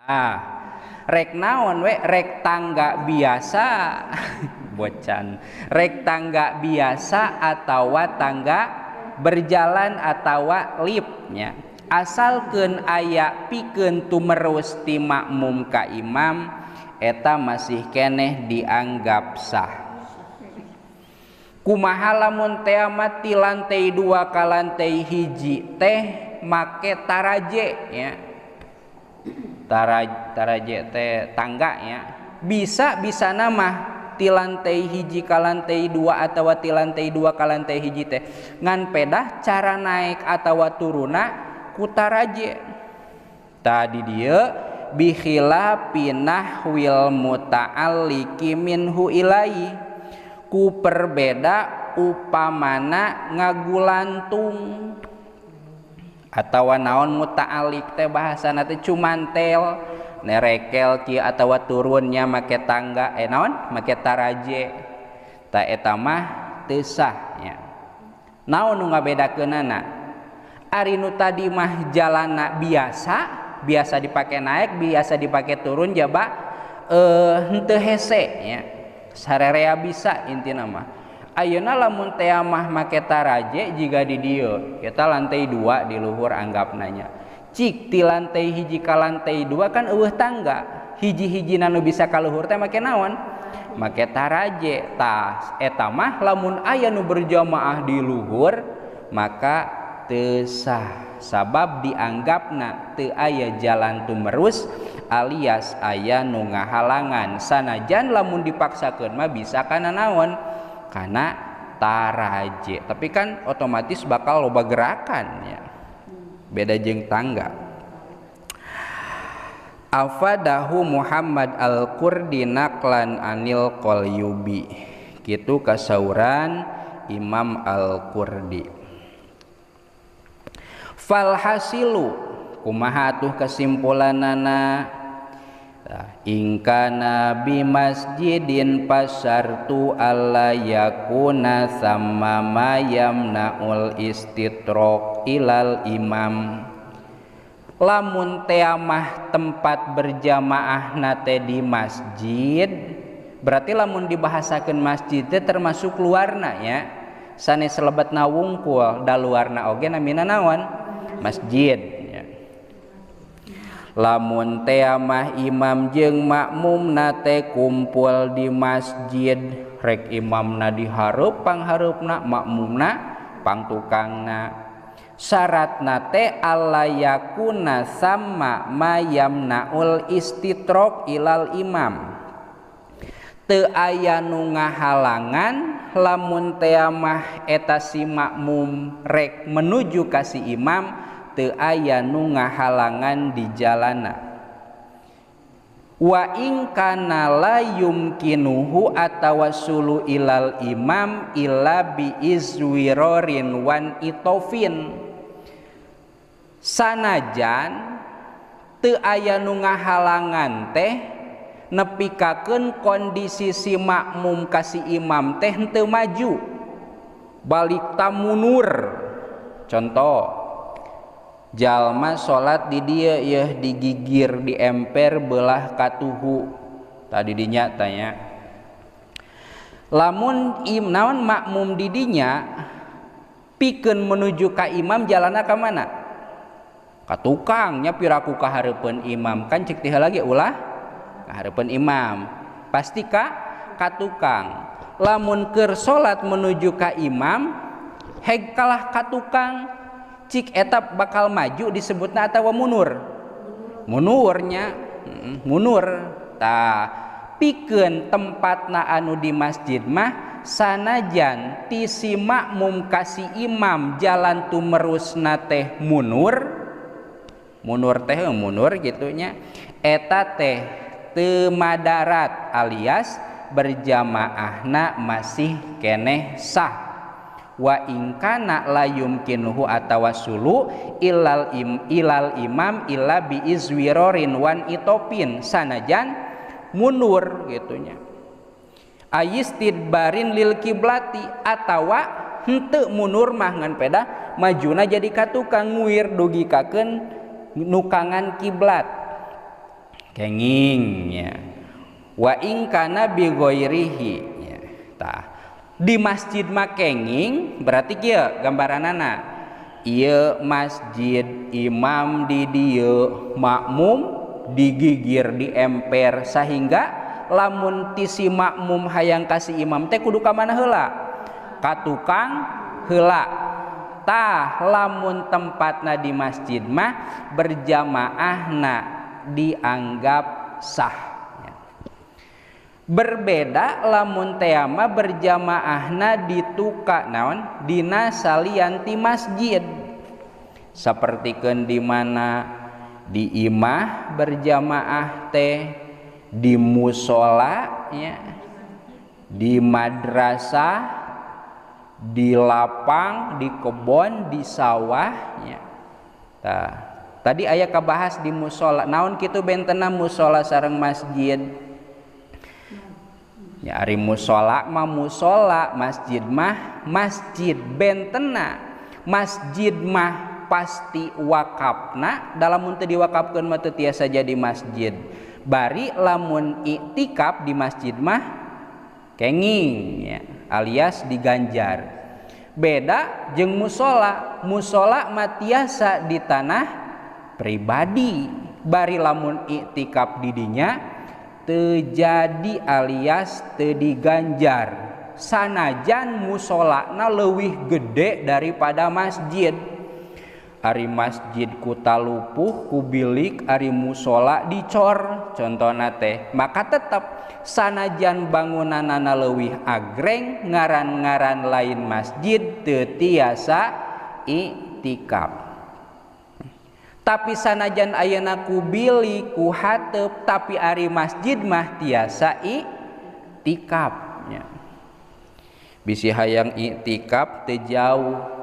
Ah, rek naon we, rek tangga biasa bocan, rek tangga biasa atawa tangga berjalan atawa liftnya, asalkeun aya pikeun tumerus ti makmum ka imam, eta masih keneh dianggap sah. Kumaha lamun teh mah ti lantai 2 ka lantai 1 teh make taraje nya. Taraje teh tangga nya. Bisa bisana mah ti lantai 1 ka lantai 2 atawa ti lantai 2 ka lantai 1 teh. Ngan pedah cara naik atawa turuna ku taraje. Tadi dieu bikhilafi nahwil muta'alliqi minhu ilaihi, ku perbeda upamana ngagulantung atawa naon muta'alliq teh bahasana teh cumantel nerekel kieu atawa turunnya make tangga naon make taraje, ta eta mah teu sah nya. Naon nu ngabedakeunana? Ari nu tadi mah jalana biasa, biasa dipake naik, biasa dipake turun, jaba henteu hese nya. Sarerea bisa intina mah. Ayeuna lamun teh mah make taraje jiga di dieu, kita lantai 2 di luhur anggapna nya. Cik ti lantai 1 ka lantai 2 kan eueuh tangga. Hiji-hijina nu bisa ka luhur teh make naon? Make taraje. Tah eta mah lamun aya nu berjamaah di luhur maka teu sah, sabab dianggapna teu aya jalan tumerus alias aya nu ngahalangan. Sanajan lamun dipaksakeun mah bisa kana naon? Kana taraje. Tapi kan otomatis bakal loba gerakan ya. Beda jeung tangga. Afadahu Muhammad Al-Qurdi naqlan anil Qalyubi. Kitu kasauran Imam Al-Qurdi. Falhasilu kumaha atuh kesimpulanana? Ingkana bimasjidin pasartu alla yakuna sama mayamnaul istitrok ilal imam. Lamun teamah tempat berjamaah nate di masjid, berarti lamun dibahasakeun masjid teh termasuk luarna ya. Sanes lebetna wungkul, da luarna oge namina naon? Masjid. Lamun teamah imam jeung makmumna teh kumpul di masjid, rek imamna di hareup panghareupna, makmumna pangtukangna. Syaratna teh alla yakuna sama mayamnaul istitrok ilal imam. Teu aya nu ngahalangan lamun teamah eta si makmum rek menuju ka si imam, teu aya nu ngahalangan di jalana. Wa in kana la yumkinuhu atawassulu ilal imam illa bi izwirorin wan itofin. Sanajan teu aya nu ngahalangan teh nepikakeun kondisi si makmum ka si imam teh henteu maju, balik tamunur. Contoh, jalma salat di dieu yeuh digigir di emper belah katuhu tadi dinya tanya. Lamun im naon makmum di dinya pikeun menuju ka imam jalana ka mana? Ka tukangnya piraku ka hareupeun imam kan cek teh lagi ulah ka hareupeun imam pasti ka tukang. Lamun keur salat menuju ka imam heg kalah ka tukang, cik etap bakal maju disebutna atawa munur? Munurnya, munur. Tah pikeun tempatna anu di masjid mah sanajan ti si makmum ka si imam jalan tumerusna teh munur, munur teh munur gitunya, eta teh teu madarat alias berjamaahna masih keneh sah. Wa in kana la yumkinuhu atawassulu ilal ilal imam illa bi izwirorin wan itopin, sanajan mundur gitunya. Ayistidbarin lil kiblati atawa henteu mundur mah ngan peda majuna jadi ka tukang nguir dugikakeun nukangan kiblat. Kenging nya. Wa in kana bi ghairihi nya. Tah, di masjid mah kenging berarti kieu gambaranana. Ieu masjid imam di dieu, makmum digigir di emper sehingga lamun ti si makmum hayang ka si imam teh kudu ka mana heula? Ka tukang heula. Tah lamun tempatna di masjid mah berjamaahna dianggap sah. Berbeda lamun teama berjamaahna dituka naon dina salian ti masjid. Sapertikeun di mana di imah berjamaah teh, di musola nya, di madrasah, di lapang, di kebon, di sawah nya. Tah, tadi aya kabahas di musola. Naon kitu bentena musola sareng masjid? Ya ari musola mah musola, masjid mah masjid. Bentena masjid mah pasti wakafna, dalam mun teu diwakafkeun mah teu tiasa jadi masjid. Bari lamun iktikaf di masjid mah kenging ya, alias diganjar. Beda jeung musola, musola mah tiasa di tanah pribadi. Bari lamun iktikaf di dinya teu jadi alias teu diganjar. Sanajan musolana leuwih gede daripada masjid. Ari masjid ku talupuh ku bilik, ari musola dicor contona teh, maka tetep sanajan bangunanana leuwih agreng ngaran-ngaran lain masjid teu tiasa iktikaf. Tapi sanajan ayeuna ku bilik ku hateup, tapi ari masjid mah tiasa iktikaf nya. Bisi hayang iktikaf teu jauh,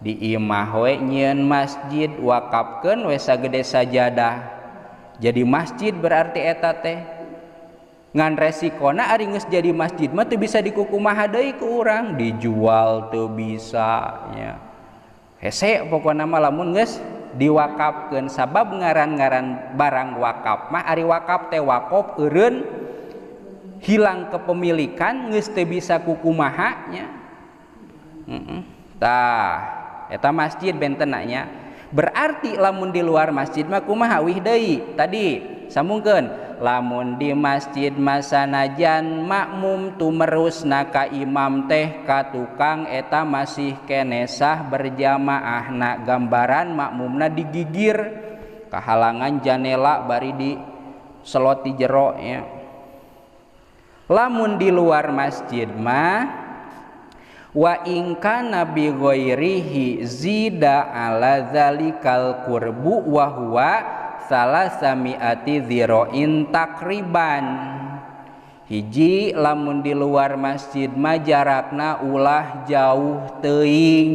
di imah we nyieun masjid, wakafkeun we sagede sajadah. Jadi masjid berarti eta teh. Ngan resikona ari geus jadi masjid mah teu bisa dikukumaha deui ku urang, dijual teu bisa nya. Hese pokona mah lamun geus diwakafkeun, sabab ngaran-ngaran barang wakaf mah ari wakaf teh wakof eureun hilang kepemilikan geus teu bisa kukumaha nya. Tah eta masjid bentena nya. Berarti lamun di luar masjid mah kumaha wih deui tadi sambungkeun. Lamun di masjid mah sanajan makmum tumerusna ka imam teh ka tukang eta masih keneh sah berjamaahna, gambaran makmumna digigir kahalangan janela bari di selot di jero nya. Lamun di luar masjid mah wa in kana bi ghairihi zida ala zalikal qurbu wa huwa salasamiati dzira'in takriban. Hiji lamun di luar masjid mah jarakna ulah jauh teuing.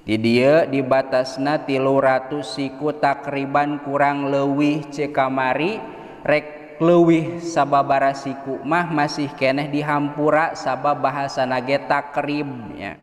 Di dieu dibatasna 300 siku takriban kurang leuwih cek kamari, rek leuwih sababara siku mah masih keneh dihampura sabab bahasana ge takrib nya.